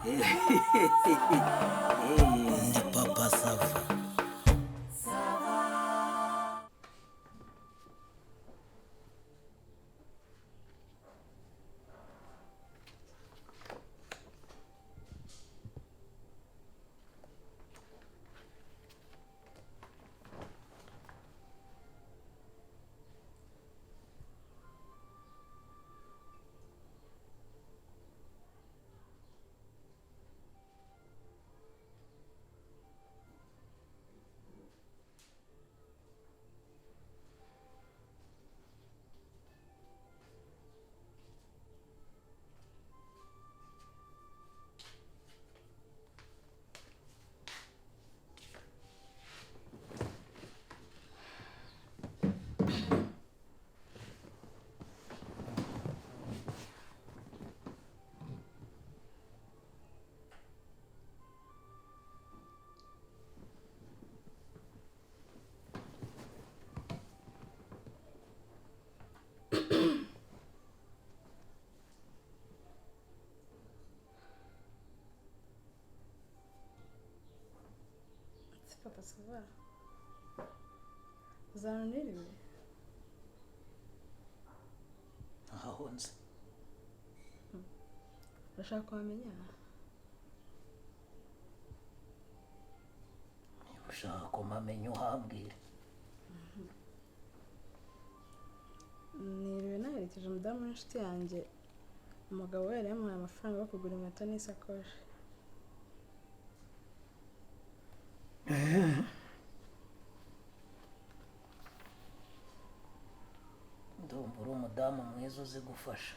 Ndi Papa Sava. Papa, ça va? Uzananiriwe? Ahahonze. Urashaka kuhamenya? Niba ushaka ko mpamenya, uhambwire. Niriwe naherekeje umudamu w'inshuti yanjye. Umugabo we yari yamuhaye amafaranga yo kugura inkweto n'isakoshi. Ndumva uri umudamu mwiza uzi gufasha.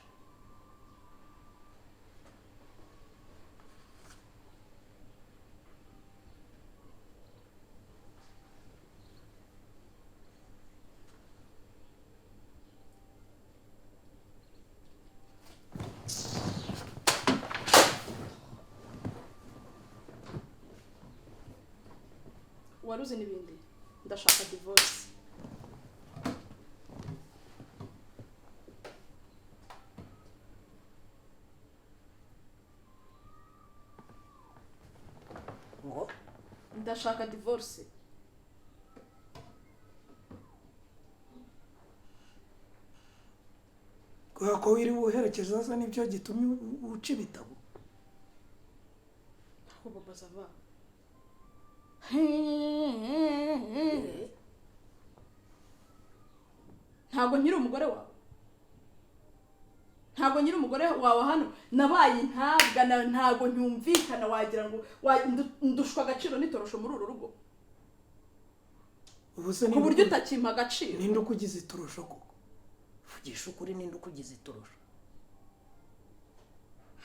Wari uzi n'ibindi? Ndashaka divorce. Ngo? Ndashaka divorce. Kubera ko wiriwe uherekeza asa nibyo gitumye uca ibitabo? Ntabwo, papa sava. Ntabwo nkiri umugore wawe, ntabwo nkiri umugore wawe. Hano nabaye ntabwa ntabwo nyumvikana. Wagira ngo ndushwa agaciro n'itorosho muri uru rugo. Ubu se ku ninde buryo utakimpa agaciro? Ninde ukugize itorosho koko? Vugisha ukuri, ninde ukugize itorosho?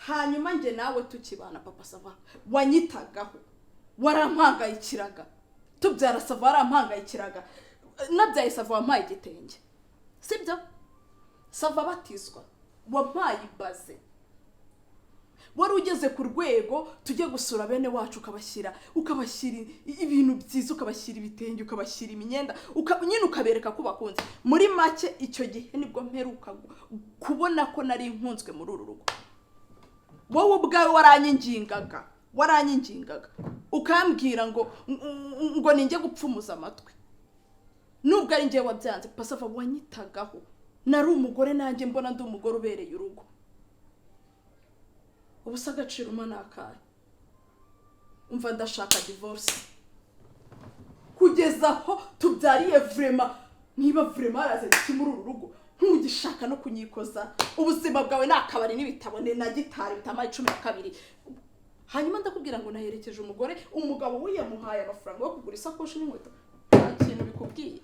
Hanyuma njye nawe tukibana, papa sava, wanyitagaho, warampangayikiraga. Tubyara Sava warampangayikiraga. Nabyaye Sava wampaye igitenge, sibyo? Sava batizwa wampaye ibaze. Wari ugeze ku rwego tujye gusura bene wacu, ukabashyira ibintu byiza, ukabashyira ibitenge, ukabashyira imyenda, nyine ukabereka ko ubakunze. Muri make, icyo gihe nibwo mperuka kubona ko nari nkunzwe muri uru rugo. Wowe ubwawe waranyingingaga, waranyingingaga, ukambwira ngo ninjye gupfumuza amatwi nubwo ari njye wabyanze. Pasava, wanyitagaho, nari umugore nanjye mbona ndi umugore ubereye urugo. Ubu se agaciro umpa ni akahe? Umva, ndashaka divorce. Kugeza aho tubyariye, vraiment, niba vraiment harazanye iki muri uru rugo, ntugishaka no kunyikoza. Ubuzima bwawe ni akabari n'ibitabo ni na gitari bitamaye 12. Hanyuma ndakubwira ngo naherekeje umugore, umugabo we yamuhaye amafaranga yo kugura isakoshi n'inkweto. Nta kintu bikubwiye?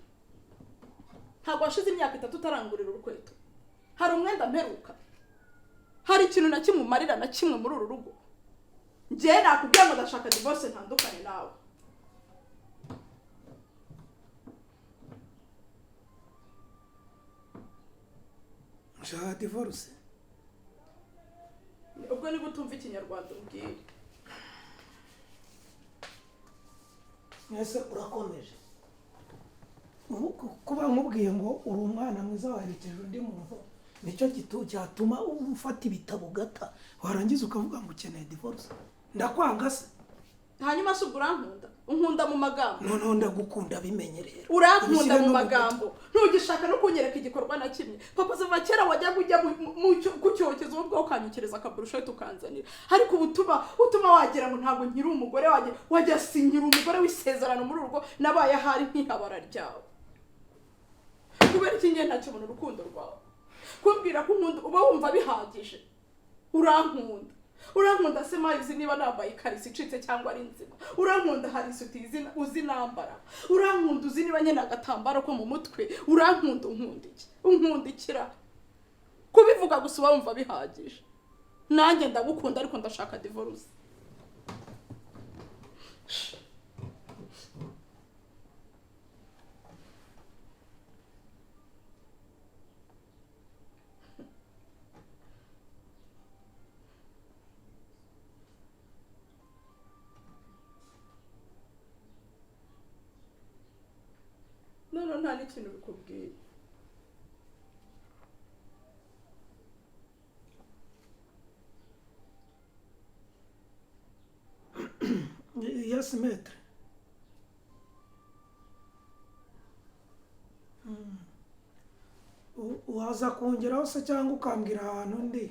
Ntabwo washize imyaka 3 utarangurira urukweto. Hari umwenda mperuka? Hari ikintu na kimwe umarira na kimwe muri uru rugo? Njyewe nakubwira ngo ndashaka divorce, ntandukane nawe. Nshaka divorce? Ubwo niba utumva Ikinyarwanda, umbwire. Mwese urakomeje. Ubu kuba nkubwiye ngo uri umwana mwiza waherekeje undi muntu. Nicyo cyatuma ufata ibitabo ugata, warangiza ukavuga ngo ukeneye divorce? Ndakwanga se? Hanyuma se ubwo urankunda? Unkunda mu magambo? Noneho ndagukunda, bimenye rero. Urankunda Ubishyire mu no magambo, ntugishaka no kunyereka igikorwa na kimwe. Papa Sava, kera wajyaga ujya ku cyokezo, wowe ubwawe ukanyukiriza akaburusheti ukanzanira, ariko ubu utuma wagira ngo ntabwo nkiri umugore wanjye, wajya sinyira umugore w'isezerano muri urwo nabaye ahari nkihabara ryawe. Kubera iki ngiye ntakibona urukundo rwawe? Kumbwira ko unkunda uba wumva bihagije? Urankunda, urankunda se mayi uzi niba nambaye ikariso icitse cyangwa ari nzima? Urankunda hari isuti uzi nambara? Urankunda uzi niba nyine agatambaro ko mu mutwe? Urankunda, unkunda iki? Unkunda ikira? Kubivuga gusa uba wumva bihagije? Nanjye ndagukunda, ariko ndashaka divorce. None nta n'ikintu bikubwiye? Yes, maître. Waza kongeraho se cyangwa ukambwira ahantu ndi,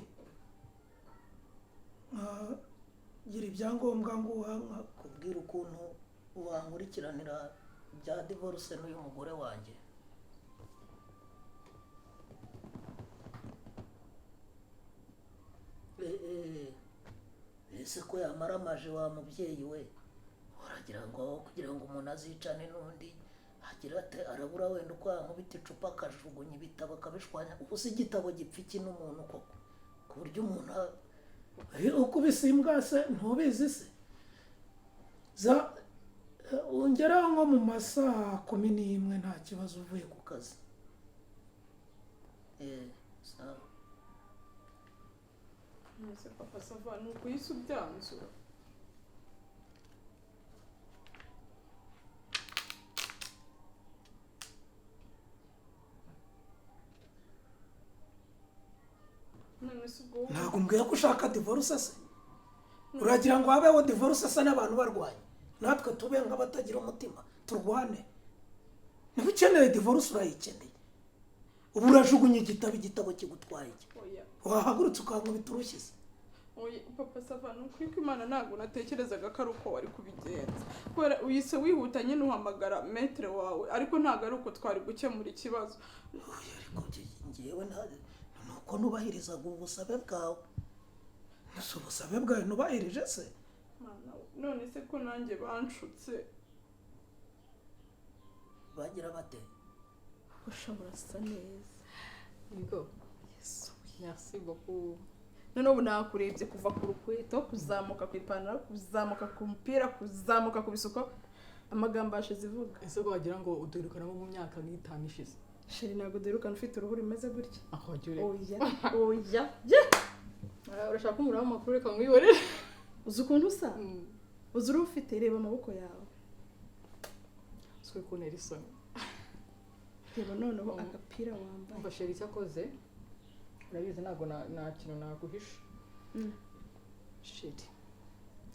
nkagira ibyangombwa nguha Kubwira ukuntu wankurikiranira bya divorce n'uyu mugore wanjye. Ese ko yamaramaje wa mubyeyi we, uragira ngo kugira ngo umuntu azicane n'undi agira ate? Arabura wenda uko yankubita icupa, akajugunya ibitabo, akabishwanya. Ubu se igitabo gipfa iki n'umuntu koko, ku buryo umuntu Ukubise imbwa se ntubizi se? Za ongeraho nko mu masaha 11, nta kibazo, uvuye ku kazi. Sawa. Ese Papa Sava, ni ukuyise ubyanzura? None se ubwo wowe- Ntabwo mbwiye ko ushaka divorce se? Uragira ngo habeho divorce se n'abantu barwanye, natwe tube nk'abatagira umutima turwane? Niba ukeneye divorce urayikeneye. Ubu urajugunya igitabo, igitabo kigutwaye iki? Oya. Wahagurutse ukankubita urushyize. Oya Papa Sava, ni ukuri ko Imana, ntabwo natekerezaga ko ari uko wari kubigenza, kubera uhise wihuta nyine uhamagara maître wawe, ariko ntabwo ari uko twari gukemura ikibazo. Oya, ariko njyewe ni uko nubahirizaga ubusabe bwawe. Si ubusabe bwawe nubahirije se? Mana we, none se ko nanjye banshutse? Bagira bate? Ushobora asa neza. Yego. Yesu. Merci beaucoup. Noneho ubu nakurebye kuva ku rukweto, kuzamuka ku ipantaro, kuzamuka ku mupira, kuzamuka ku bisuko, amagambo yashize ivuga. Ese ko wagira ngo uduherukanamo mu myaka nk'itanu ishize? Chérie, ntabwo duherukana ufite uruhu rumeze gutya. Aho wagira ureka. Oya, oya ye. Ah, urashaka kunkuraho amakuru? Reka nkwihorere. Uzi ukuntu usa? Uzi uruhu ufite? Reba amaboko yawe. Si uri kuntera isoni. Reba noneho agapira wambaye. Umva chérie, icyo akoze urabizi, ntabwo nta kintu naguhisha. Chérie,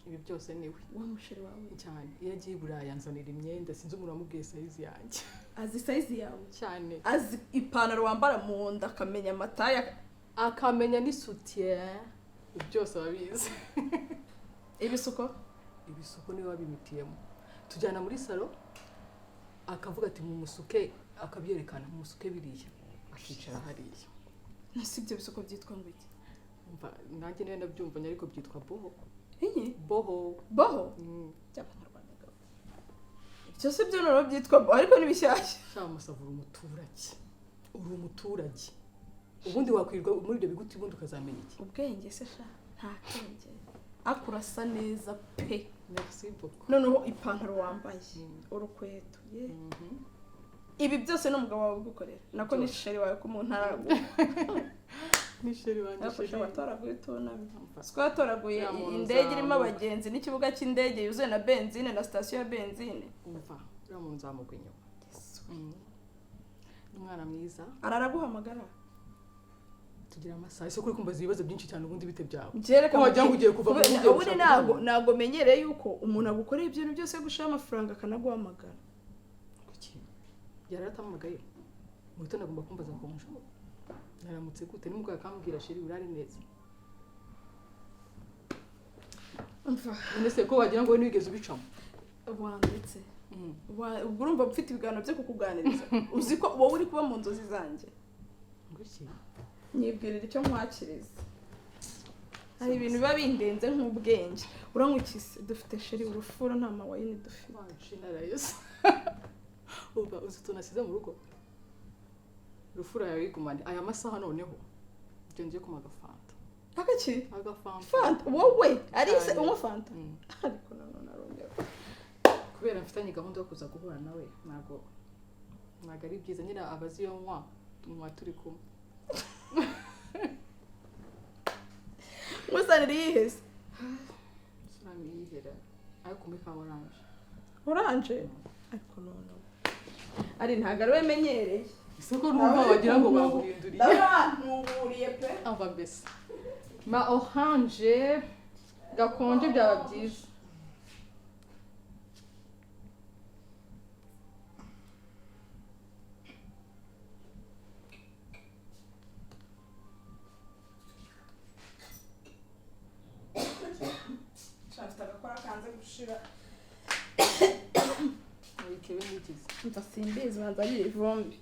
ibi byose ni we. Wa muchéri wawe? Cyane. Iyo agiye i Burayi anzanira imyenda, sinzi umuntu wamubwiye size yanjye. Azi size yawe? Cyane. Azi ipantaro wambara mu nda, akamenya amataille? Akamenya n'isutiye, byose ababizi. Ibisuko? Ibisuko niwe wabimitiyemo. Tujyana muri salon, akavuga ati mumusuke, akabyerekana, mumusuke biriya, akicara hariya. Nasi ibyo bisuko byitwa ngo iki? Umva, nanjye niwe ndabyumvanye, ariko byitwa boho. Iyi Boho. Boho? By'abanyarwanda gabo, ibyo si byo noneho byitwa boho, ariko ni bishyashya. Sha Musava, uri umuturage, uri umuturage. Ubundi wakwirirwa muri ibyo biguti, ubundi ukazamenya iki? Ubwenge se sha, nta kenge, ariko urasa neza pe. Merci beaucoup. Noneho ipantaro wambaye, urukweto, ye. Ibi byose n'umugabo wawe ugukorera? Nako ni Byose. chéri wawe ko mu ntara. Ni chéri wanjye. Ariko Chéri. watoraguye utunamye. Umva. Siko yatoraguye Ya muntu indege irimo nzamuka. abagenzi n'ikibuga cy'indege yuzuye na benzine na sitasiyo ya benzine. Umva, uriya muntu nzamugwa inyuma. Ni umwana mwiza. Araraguhamagara? Tugira amasaha ese kuri kumbaza ibibazo byinshi cyane, ubundi bite byawe? Byereka Ko wagira ngo ugiye kuva mu rugo ugiye ubundi gushaka ntabwo ubundi. ntabwo menyereye yuko umuntu agukorera ibintu byose yo gushiraho amafaranga akanaguhamagara. Kuki yari atampamagaye mu gitondo? Agomba kumbaza bonjour, naramutse gute, nimugoroba akambwira chéri, urare neza. Umva. None se ko wagira ngo wowe ntiwigeze ubicamo? Wanditse. Ubwo urumva mfite ibiganiro byo kukuganiriza, uzi ko wowe uri kuba mu nzozi zanjye. Ngo iki? Nyibwirira icyo nkwakiriza. Hari ibintu biba bindenze nk'ubwenge. Uranywa iki? Dufite chéri urufuro, nta mawayini dufite. Wanshinarayesu, uba uzi utuntu asize mu rugo. Rufura yawe yigumane aya masaha. Noneho ibyo, ngiye kunywa agafanta. Agaki? Agafanta. Fanta wowe arise? Cyane. Unywa fanta? Mm. Ariko nanone arongera. Kubera mfitanye gahunda yo kuza guhura nawe, ntabwo ari byiza nyine. Abazi iyo nywa, tunywa turi kumwe. Nkusanira iyihese? Isuramu yihera, ariko muri ka orange. Orange? Ariko noneho ari ntabwo ari we menyereye. Isoko numva wagira ngo baguhinduriye. Ndabona ntuburiye pe. Ava mbese ma orange gakonje byaba byiza. Afite agakora kanze gushira. Bitewe n'igize. Mva, simbizi, banza ari ivumbi.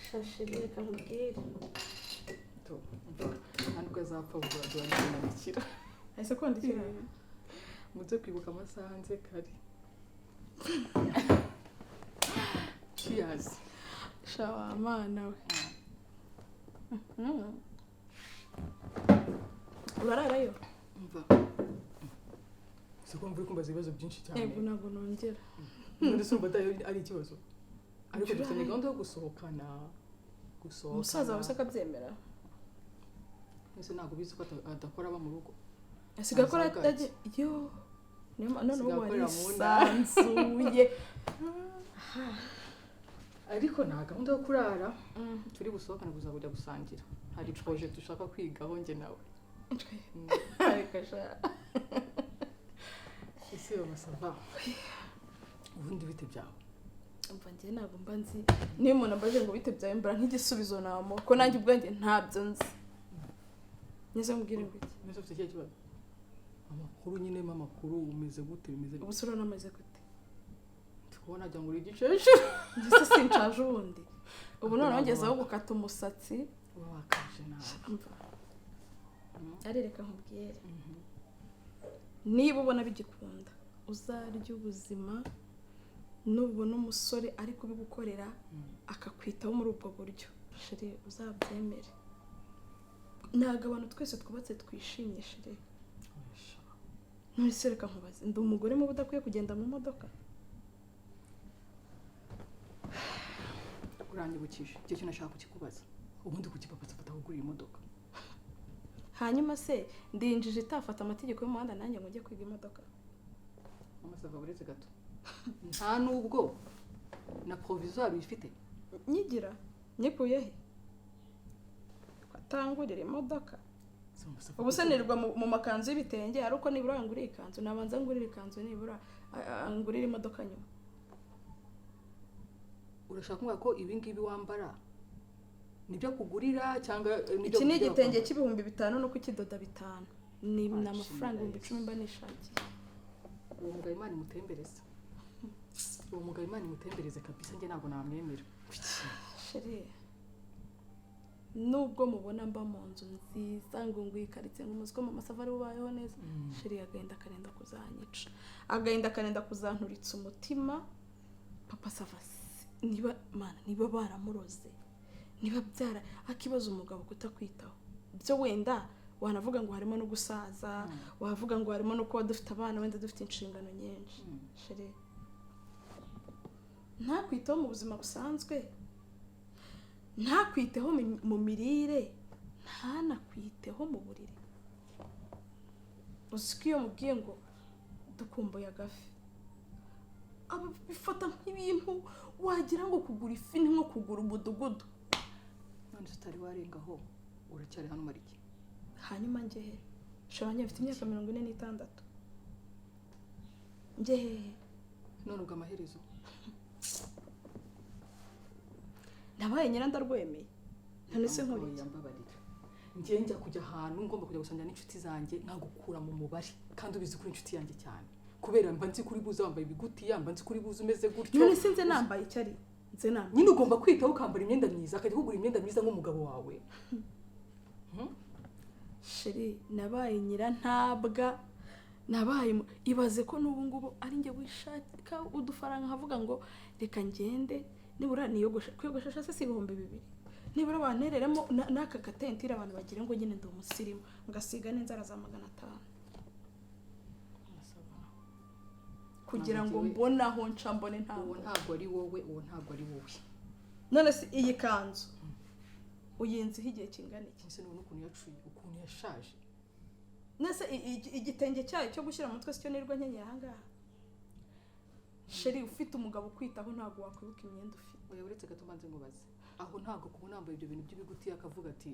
Shashi, reka nkubwire. Nta nubwo azapfa vuba, duhita. Ese kwandikira? Muze kwibuka amasaha nze kare. Cheers. Shawa mana we. Urararayo? Umva, siko mvuye kumbaza ibibazo byinshi cyane. Yego, ntabwo nongera. None se urumva atari ari ikibazo? Ariko dufitanye Urarayo. gahunda yo gusohokana, gusohokana. Umusaza wawe se akabyemera? Ese ntabwo ubizi ko adakora aba mu rugo? Asigaye akora? Aza bwaki. Atajya yo, niyo none Asigaye ubu akorera mu ntara. warisanzuye. Ariko nta gahunda yo kurara, turi busohokane gusa, kujya gusangira. Hari projet dushaka kwigaho njye nawe. Ariko sha. Ese bamasava, ubundi bite byawe? Umva, njye ntabwo mba nzi. Niyo umuntu ambaje ngo bite byawe, mbura nk'igisubizo namuha, ko nanjye ubwanjye ntabyo nzi. Nizo mubwire ngo iki? Mbese ufite ikihe kibazo? Amakuru nyine, mpa amakuru. Umeze gute? Bimeze bite? Ubu se urabona ameze gute? Ndi kubona wagira ngo uri igikecuru. Njye se sinshaje ubundi? Ubu noneho ngezeho gukata umusatsi. Uba wakaje nawe. Umva, arereka nkubwire, niba ubona bigikunda uzarya ubuzima. Nubona umusore ari kubigukorera, akakwitaho muri ubwo buryo, chéri, uzabyemere. Ntabwo abantu twese twubatse twishimye, chéri. None se reka nkubaze, ndi umugore muba udakwiye kugenda mu modoka? Uranyibukije icyo kintu nashaka kukikubaza. Ubundi kuki papa afata kugurira imodoka? Hanyuma se ndinjije itafata amategeko y'umuhanda nanjye ngo njye kwiga imodoka? Mama Sava, uretse gato, nta nubwo na provisoire uyifite. Nyigira nyikuye he ko atangurira imodoka? Se Mama Sava, Ubu se nirirwa mu makanzu y'ibitenge, ari uko nibura ngurira ikanzu, nabanza ngurira ikanzu, nibura ngurira imodoka nyuma. Urashaka kuvuga ko ibi ngibi wambara nibyo akugurira cyangwa nibyo Iki ni akugurira igitenge kwambara? cy'ibihumbi 5 no kukidoda 5 ni amafaranga 10,000 mba nishakiye. Uwo mugabo Imana imutembereze, uwo mugabo Imana imutembereze kabisa. Njye ntabwo namwemera. Chéri, nubwo mubona mba mu nzu nziza ngo ngwikaritse, ngo umuzi ko mama Sava ari ubayeho neza, chéri, agahinda karenda kuzanyica, agahinda karenda kuzanturitsa umutima. Papa Sava niba mana, niba baramuroze, niba byara akibaza umugabo kutakwitaho byo, wenda wanavuga ngo harimo no gusaza, wavuga ngo harimo no kuba dufite abana, wenda dufite inshingano nyinshi. Chéri, ntakwiteho mu buzima busanzwe, ntakwiteho mu mirire, ntanakwiteho mu buriri. Uzi ko iyo mubwiye ngo dukumbuye agafi, aba bifata nk'ibintu wagira ngo kugura ifi ni nko kugura umudugudu. None se utari warengaho, uracyari hano umara iki? Hanyuma njye he? Shora, njye mfite imyaka 46, njye hehe? None ubwo amaherezo? Nabaye nyirandarwemeye, none se nkora iki? Oya, mbabarira. Njye njya kujya ahantu ngomba kujya gusangira n'inshuti zanjye, nkagukura mu mubare, kandi ubizi kuri inshuti yanjye cyane, kubera mba nzi kuri buze wambaye ibigutiya, mba nzi kuri buze umeze gutyo. None se nze nambaye icyo ari nze nambaye? Nyine ugomba kwitaho, ukambara imyenda myiza, akajya kugura imyenda myiza nk'umugabo wawe. Chéri, nabaye nyirantabwa, nabaye ibaze ko n'ubu ngubu ari njye wishaka udufaranga, nkavuga ngo reka ngende nibura niyogoshe. Kwiyogoshesha se si 2000? Nibura bantereremo n'aka gatentire, abantu bagira ngo nyine ndi umusirimu, ngasiga n'inzara za 500 kugira ngo mbone aho nca, mbone Uwo ntabwo. ntabwo ari wowe, uwo ntabwo ari wowe. None se iyi kanzu uyinziho igihe kingana iki? Ese nubona ukuntu yacuye, ukuntu yashaje? None se igitenge cyayo cyo gushyira mu mutwe sicyo nirwa nkenyeye ahangaha? Chéri, ufite umugabo ukwitaho ntabwo wakwibuka imyenda ufite. Oya, uretse gato mbanze nkubaze. Aho ntabwo kubona wambaye ibyo bintu by'ibigutiya akavuga ati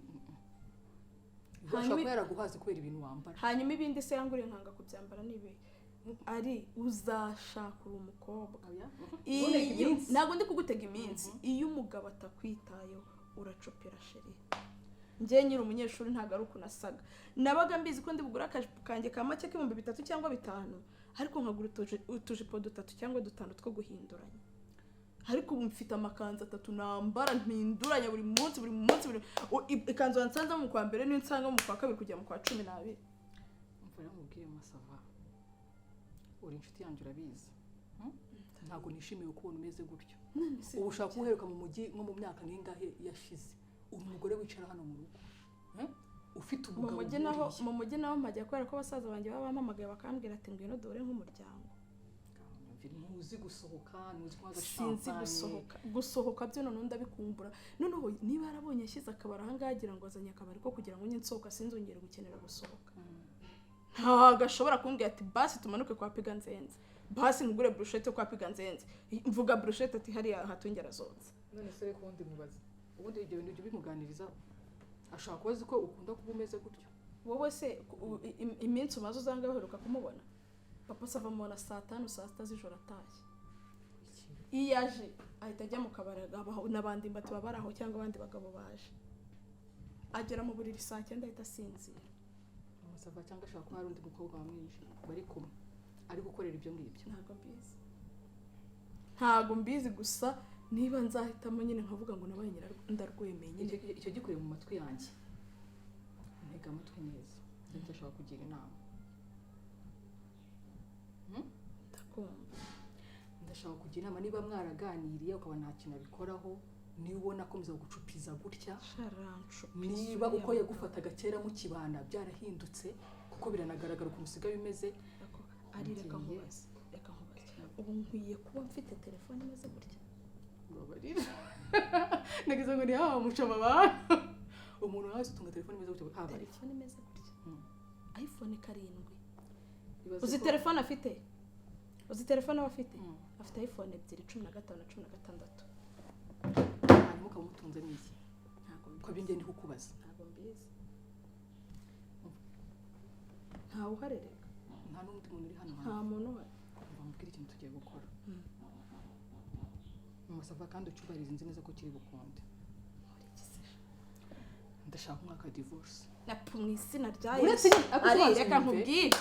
Hanyuma- Ashobora kuba yaraguhaze kubera ibintu wambara. Hanyuma ibindi se yanguriye nkanga kubyambara ni ibihe? Ari uzashaka uri umukobwa. Oya. Iyo Ntutege iminsi. Ntabwo ndi kugutega iminsi. Iyo umugabo atakwitayeho uracupira, chéri. Njye nyiri umunyeshuri ntabwo ari ukuntu asaga. Nabaga mbizi ko ndi bugure akajipo kanjye ka make k'3000 cyangwa 5000, ariko nkagura utujipo dutatu cyangwa dutanu two guhinduranya. Ariko ubu mfite amakanzu atatu nambara mpinduranya buri munsi, buri munsi, buri ikanzu wansanzemo mu kwa mbere niyo nsanga mu kwa kabiri kugera mu kwa 12. Umva rero nkubwire, Masava, uri inshuti yanjye urabizi. Ntabwo nishimiye kubona umeze gutyo. None se Ubu ushobora kuba uheruka mu mujyi nko mu myaka nk'ingahe yashize, uri umugore wicara hano mu rugo, Ufite mu umugabo mujyi naho nk'uriya. Mu mujyi naho mpajya kubera ko basaza banjye baba bampamagaye bakambwira ati ngwino duhure nk'umuryango. Ntuzi gusohoka, ntuzi kunywa Sinzi agashampanye. gusohoka. Gusohoka byo noneho ndabikumbura. Noneho niba yarabonye ashyize akabari ahangaha, agira ngo azanye akabari ko kugira ngo njye nsohoka sinzongere gukenera gusohoka. Ntabwo ashobora kumbwira ati basi tumanuke kwa Piga Nzenze, basi nkugure burushete kwa Piga Nzenze. Mvuga burushete ati hariya hatungera zotsa. None se reka ubundi mubaze, ubundi ibyo bintu ujya ubimuganirizaho? Ashobora kuba azi ko ukunda kuba umeze gutyo. Wowe se iminsi umaze uzanga uheruka kumubona? Papa Sava mubona saa 5, saa 6 z'ijoro atashye. Iyo aje ahita ajya mu kabari, abaho n'abandi mbati baba bari aho cyangwa abandi bagabo baje. Agera mu buriri saa 9, ahita asinzira. Amusava, cyangwa ashobora kuba hari undi mukobwa wamwinjiye bari kumwe ari gukorera ibyo ngibyo. Ntabwo mbizi, ntabwo mbizi. Gusa niba nzahitamo nyine nkavuga ngo nabaye ndarwemeye nyine. Icyo gikuriye mu matwi yanjye, ntega amatwi neza, ndetse ashobora kugira inama. Ndakumva. Ndashaka kugira inama, niba mwaraganiriye ukaba nta kintu abikoraho, niba ubona akomeza gucupiza gutya, Sharancupiza. niba uko yagufataga kera mukibana byarahindutse, kuko biranagaragara ukuntu usigaye umeze. Ari reka Ngiye. nkubaze, reka nkubaze, ubu nkwiye kuba mfite telefone imeze gutya? Mbabarira, nagize ngo ni haba mucama abantu, umuntu wese utunga telefone imeze gutya haba iki? Telefone imeze gutya? iPhone 7. Ibaze Uzi telefone afite? Uzi telefone aba afite? Afite iPhone ebyiri, 15 na 16. Hanyuma ukaba umutunze n'iki? Ntabwo Ko mbizi. ibyo ndi kukubaza. Ntabwo mbizi, ntawe uharereka. Nta n'undi muntu uri hano Nta hantu? muntu uhari. Umva mubwire ikintu tugiye gukora Masava, kandi ucyubahirize, nzi neza ko kiri bukunde. Nkora iki se? Ndashaka umwaka divorce. Napfa mu izina rya Uretse Yesu. nyine, ako Ari usobanutse reka wumve. nkubwire,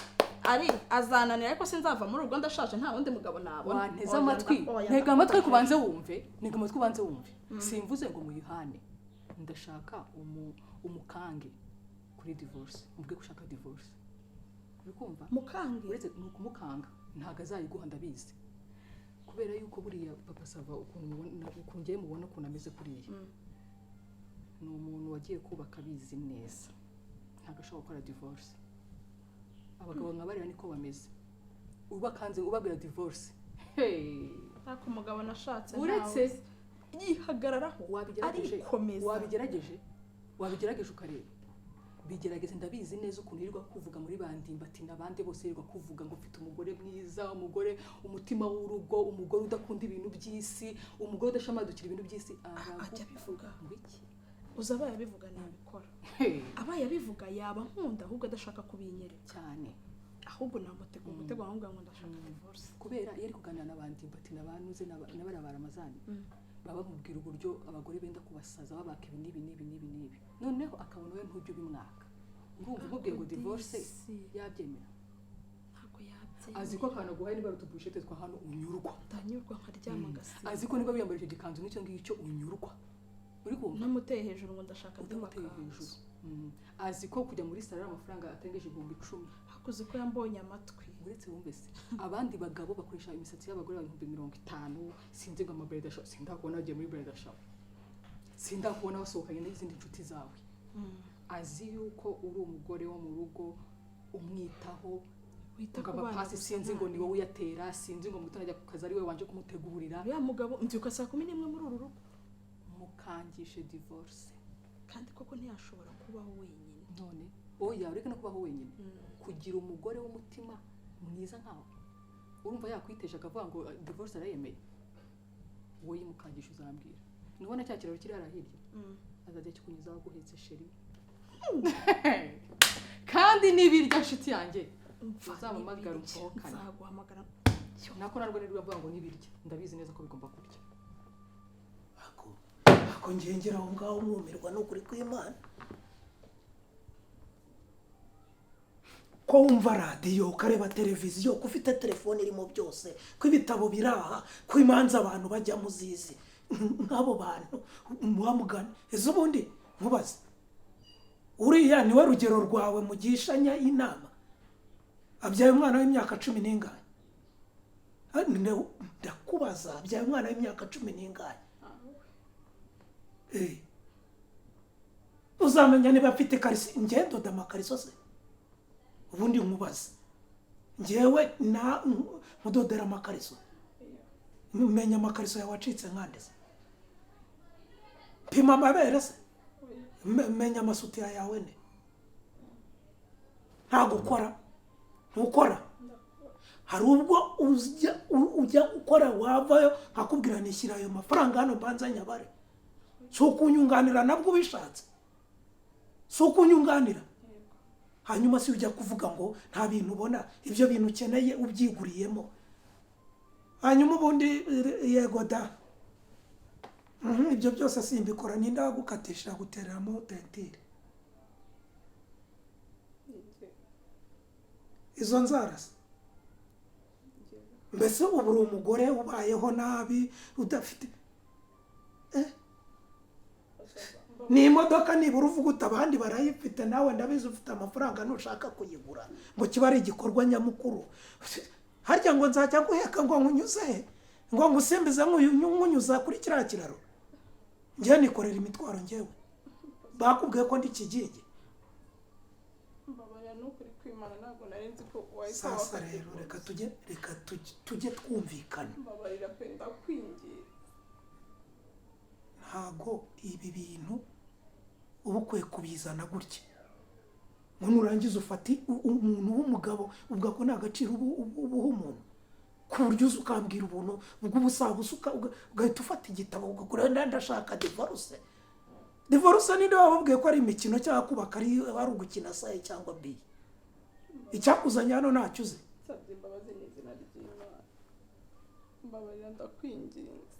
ari azananira, ariko sinzava muri urwo, ndashaje, nta wundi mugabo nabona. Wanteze Oya, amatwi? oya, Ntega amatwi kubanze wumve, ntega amatwi ubanze wumve. Simvuze ngo muyihane, ndashaka umukange kuri divorce, mubwe ko ushaka divorce, uri kumva? Mukange? Uretse ni ukumukanga, ntabwo azayiguha ndabizi, kubera yuko buriya Papa Sava ukuntu mubona, ukuntu ngiye mubona ukuntu ameze kuriya, ni umuntu wagiye kubaka abizi neza, ntabwo ashobora gukora divorce. Abagabo nka bariya niko bameze, ubakanze ubabwira divorce, hey. Ariko umugabo nashatse Uretse ntawe yihagararaho, Wabigerageje? arikomeza. Wabigerageje, wabigerageje ukareba, bigerageze. Ndabizi neza ukuntu yirirwa kuvuga muri bandimbati n'abandi bose, yirirwa kuvuga ngo mfite umugore mwiza, umugore umutima w'urugo, umugore udakunda ibintu by'isi, umugore udashamadukira ibintu by'isi. Ajya abivuga. Ngo iki? Uzi abaye abivuga nabikora. Hey, Abaye abivuga yaba nkunda, ahubwo adashaka kubinyereka. Cyane. Ahubwo namutega umutego ahubwo ngo ndashaka divorce. Kubera iyo ari kuganira n'abandi bati nabanuze n'abariya ba Ramazani, baba bamubwira uburyo abagore benda kubasaza, babaka ibi n'ibi n'ibi n'ibi n'ibi, noneho akabona we ntujya ubimwaka. Urumva umubwiye ngo divorce, Disi. yabyemera? Ntabwo yabyemera. Azi ko akantu aguhaye niba ari utuburushete twa hano unyurwa. Ndanyurwa nkaryama ngasinzira. Azi ko niba wiyambara icyo gikanzu n'icyo ngicyo unyurwa, uri kumva? Ntamuteye hejuru ngo ndashaka andi Utamuteye makanzu. hejuru. Azi ko kujya muri salon ari amafaranga atarengeje 10,000. Hakuze ko yambonye amatwi. Uretse wumve se, abandi bagabo bakoresha imisatsi y'abagore 50,000, sinzi ngo ama bridal shower, sindakubona wagiye muri bridal shower, sindakubona wasohokanye n'izindi nshuti zawe. Azi yuko uri umugore wo mu rugo umwitaho, Wita ngo ku bana amapasi gusa. Sinzi ngo ni wowe uyatera, sinzi ngo mu gitondo ajya ku kazi ari we wanje kumutegurira. Uriya mugabo mbyuka saa 11 muri uru rugo. Mukangishe divorce. Kandi koko ntiyashobora kubaho wenyine. None oya, ureke no kubaho wenyine, kugira umugore w'umutima mwiza nkawe, urumva yakwiteje akavuga ngo divorce arayemeye? Wowe yimukangisha uzambwira. Nubona cya kiraro kiri hariya hirya, azajya kikunyuzaho aguhetse, chérie. Kandi nibirya, nshuti yanjye, Umva, uzampamagara n'ibirya. unsohokane. Nzaguhamagara. Nako narwo nirwo mvuga ngo nibirya, ndabizi neza ko bigomba kurya. Ako ngengera aho ngaho mwumirwa n'ukuri kw'Imana, ko wumva radiyo, ukareba televiziyo, ko ufite telefone irimo byose, ko ibitabo biraha, ko imanza abantu bajyamo uzizi, nk'abo bantu muba mugana ese ubundi nkubaze, uriya niwe rugero rwawe mugishanya inama? Abyaye umwana w'imyaka cumi n'ingahe? Ah, ndakubaza, abyaye umwana w'imyaka cumi n'ingahe? Uzamenya niba afite ikariso? Njye ndoda amakariso se? Ubundi nkubaze, njyewe na nkudodera amakariso, menya amakariso yawe acitse nkande se? Pima amabere se? Menya amasutiya yawe ne? Nta gukora, ntukora. Hari ubwo ujya gukora, wavayo nkakubwira nishyira ayo mafaranga hano mbanza nyabare. Si ukunyunganira nabwo ubishatse, si ukunyunganira. Hanyuma si ujya kuvuga ngo nta bintu ubona, ibyo bintu ukeneye ubyiguriyemo. Hanyuma ubundi yego da. Ibyo byose simbikora. Ninde wagukatisha gutereramo teinture izo nzara se? Mbese ubu uri umugore ubayeho nabi, udafite ni imodoka nibura uvuga uti abandi barayifite, nawe ndabizi ufite amafaranga, ntushaka kuyigura ngo kibe ari igikorwa nyamukuru. Harya ngo nzajya guheka ngo nkunyuze he, ngo ngusimbize nkunyuza kuri kiriya kiraro? Njyewe nikorera imitwaro? Njyewe bakubwiye ko ndi kigingi? Mbabarira n'ukuri kwimana, ntabwo nari nzi ko wahita Sasa waka rero divorce. Reka tujye twumvikana. Mbabarira pe, ndakwinginze. Ntago ibi bintu uba ukwiye kubizana gutya ngo nurangiza ufate umuntu w'umugabo, ubwo ako ni agaciro uba uha umuntu, ku buryo uza ukambwira ubuntu bw'ubusabusa, ugahita ufata igitabo ugakora ndashaka divorce. Divorce ninde wababwiye ko ari imikino, cyangwa kubaka ari ugukina saye cyangwa biye? Icyakuzanye hano ntacyo uzi. Nsabye imbabazi mu izina ry'Imana, mbabarira, ndakwinginze.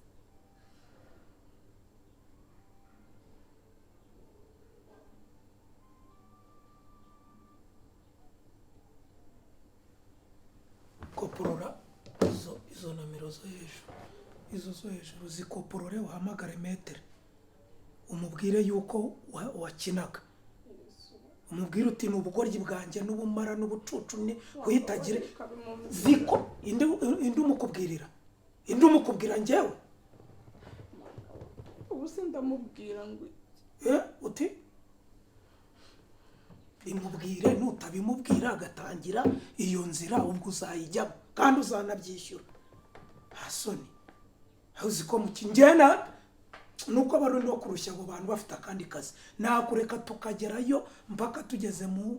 Koporora izo nomero zo hejuru, izo zo hejuru zikoporore, uhamagare maître, umubwire yuko wakinaga, umubwire uti ni ubugoryi bwanjye n'ubumara n'ubucucu ni uhitagire ziko indi umukubwirira, indi umukubwira njyewe. Ubu se ndamubwira ngo Uti bimubwire, nutabimubwira agatangira iyo nzira, ubwo uzayijyamo kandi uzanabyishyura. Nta soni, uzi ko mu kingena nuko bari no kurushya abo bantu bafite akandi kazi, nakureka tukagerayo mpaka tugeze mu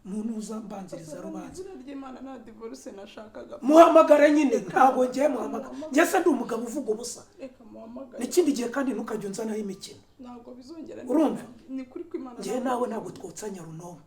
ntuza mbanziriza rubanza. Izina ry'Imana, nta divorce nashakaga. Muhamagare nyine. Ntabwo ngiye muhamagara njye se? Ndi umugabo uvuga ubusa? Reka muhamagare. N'ikindi gihe kandi ntukajya unzanaho imikino. Ntabwo bizongera. Urumva? Ni kuri kw'Imana. Njyewe nawe ntabwo twotsanya runonko.